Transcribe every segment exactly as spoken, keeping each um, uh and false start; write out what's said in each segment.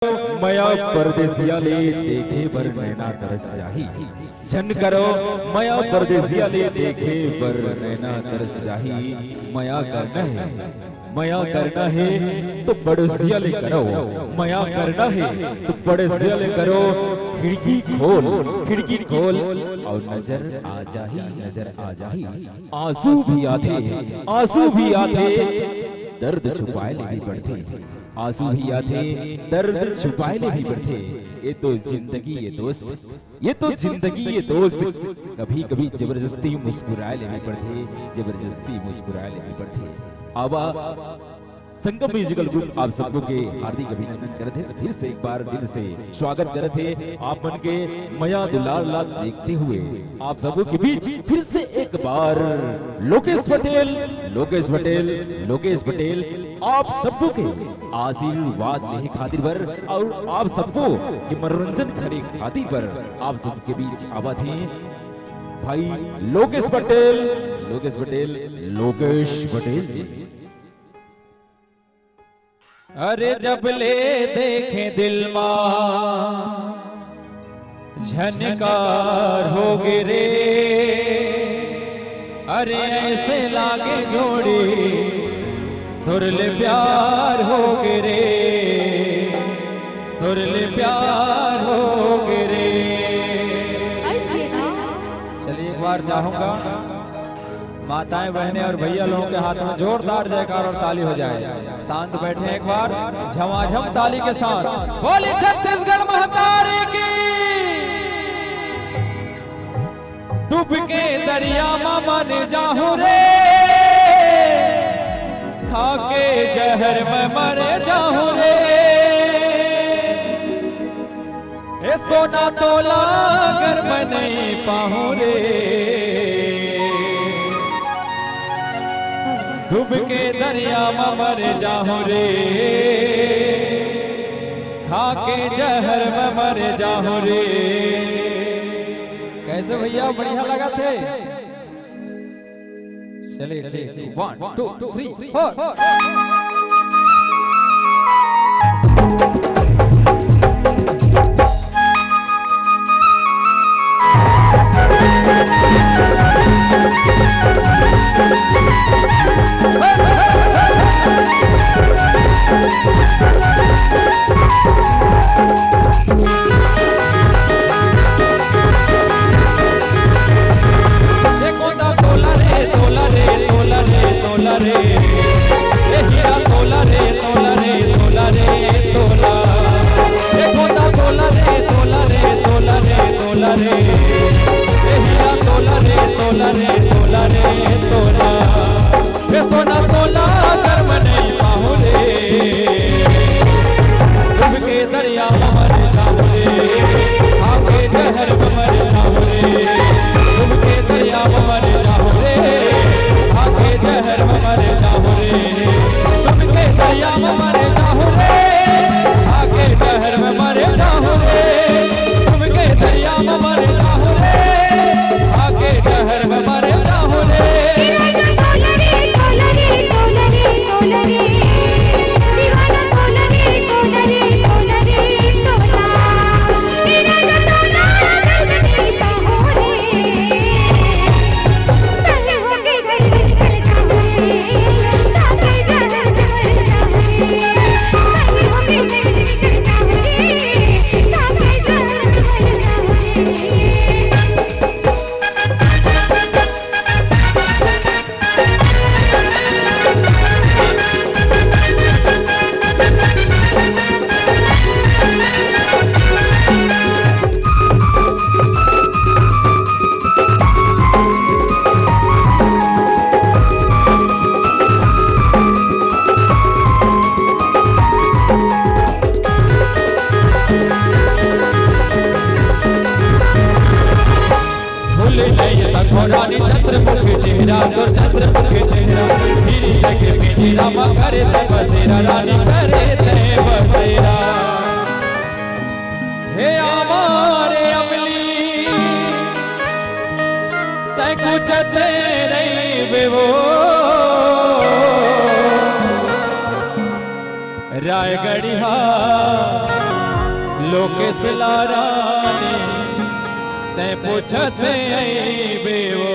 मया परदेसिया ले देखे बर नैना तरस जाही। झन करो मया परदेसिया ले देखे बर नैना तरस जाही। मया करना हे, मया करना हे तो पड़ोसिया ले करो। मया करना हे तो पड़ोसिया ले करो। खिड़की खोल, खिड़की खोल अउ नजर आ जाही, नजर आ जाही। आंसू भी आथे, आंसू भी आथे, दर्द छुपाए ले भी पड़थे। आंसू भी आथे, दर्द छुपाए ले भी पड़थे। ये तो जिंदगी ये दोस्त, ये तो जिंदगी ये दोस्त। कभी कभी जबरदस्ती मुस्कुराए ले भी पड़थे, जबरदस्ती मुस्कुराए ले भी पड़थे। आवा संगम म्यूजिकल ग्रुप आप सबको के हार्दिक अभिनंदन करत हे, फिर से एक बार दिल से स्वागत करत हे आप मन के मया दुलार ला देखते हुए। आप सबों के बीच फिर से एक बार लोकेश पटेल, लोकेश पटेल, लोकेश पटेल, आप सबको के आशीर्वाद लेहे खातिर बर अउ आप सबको के मनोरंजन करे खातिर बर आप सबके बीच आवत हे भाई लोकेश पटेल, लोकेश पटेल, लोकेश पटेल जी। अरे जब ले देखे दिल मा झनकार हो गे रे, अरे ऐसे लागे जोड़ी तुरले प्यार हो गे रे, तुरले प्यार हो गे रे। ऐसे ना। चलिए एक बार चाहूंगा माताएं, बहनें और भैया लोगों के हाथ में जोरदार जयकार और ताली हो जाए। शांत बैठे एक बार, झमाझम ताली के साथ। बोली छत्तीसगढ़ महतारी की। डूब के दरिया में मन जाहूं रे, खा के जहर में मर जाहूं रे। ए सोना तोला अगर मैं नहीं पाहूं रे, डूब के दरिया में मर जाहूं रे, खा के जहर में मर जाहूं रे। कैसे भैया, बढ़िया लगा थे? चलिए, ठीक, ठीक। One, two, three, four। हे आमारे अमली, तै कुछ तेरे वो रायगढ़िया। लोकेश लारानी, तैं पूछत अइबे ओ।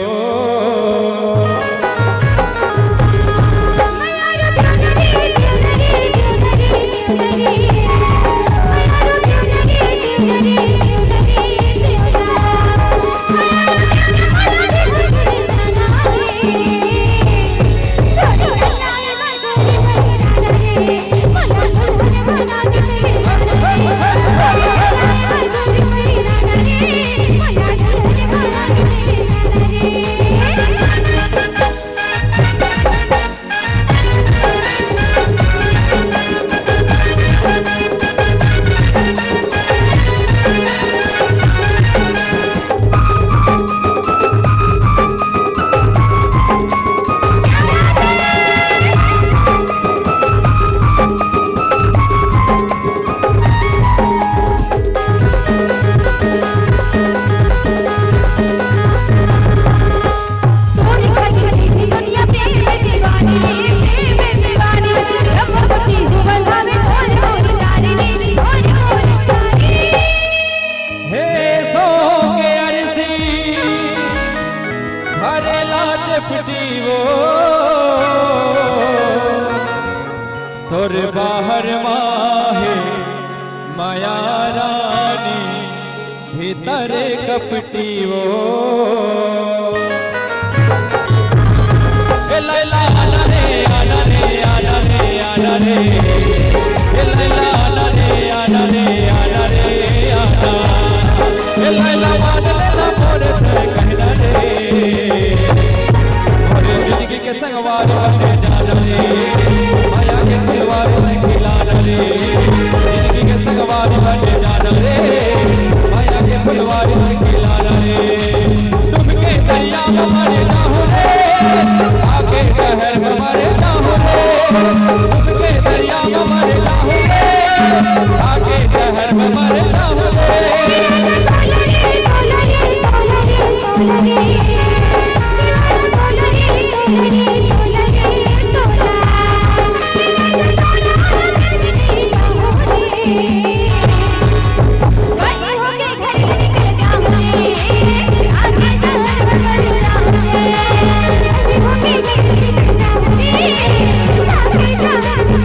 हे सो के अरसी, भरे लाज फुटी वो, तोर बाहर माहे माया रानी, भीतर कपटी वो। ए लैला आना रे, आना रे, आना रे, आना रे। ए लैला आना रे, आना रे, आना रे, आना। ए लैला मान लेना मोर से कहना रे। अरे जिंदगी के संगवारी बन जा रे, माया के फुलवारी में खिला रे। जिंदगी के संगवारी बन जा रे, माया के फुलवारी में खिला रे। डूब के दरिया में मर जाहूं रे, आके जहर में मर जाहूं रे। डूब के दरिया में मर जाहूं रे, आके जहर में मर जाहूं रे।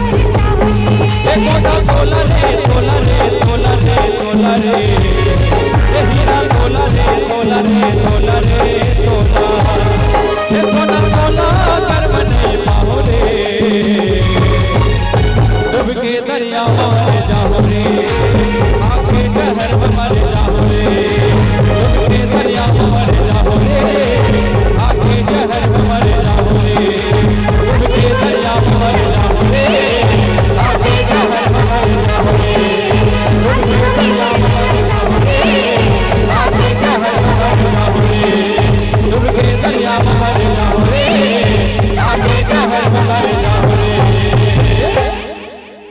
ए कोटा तोला रे, तोला रे, तोला रे, तोला रे। ए हीरा तोला रे, तोला रे, तोला रे, तोला। ए सोना तोला कर बने पाहो रे। डूब के दरिया मर जाहूं रे, आके जहर में मर जाहूं रे। डूब के दरिया मर जाहूं रे, आके जहर में मर जाहूं रे। डूब के दरिया मर जाहूं रे, आके जहर में मर जाहूं रे। डूब के दरिया मर जाहूं रे, आके जहर में मर जाहूं रे। डूब के दरिया मर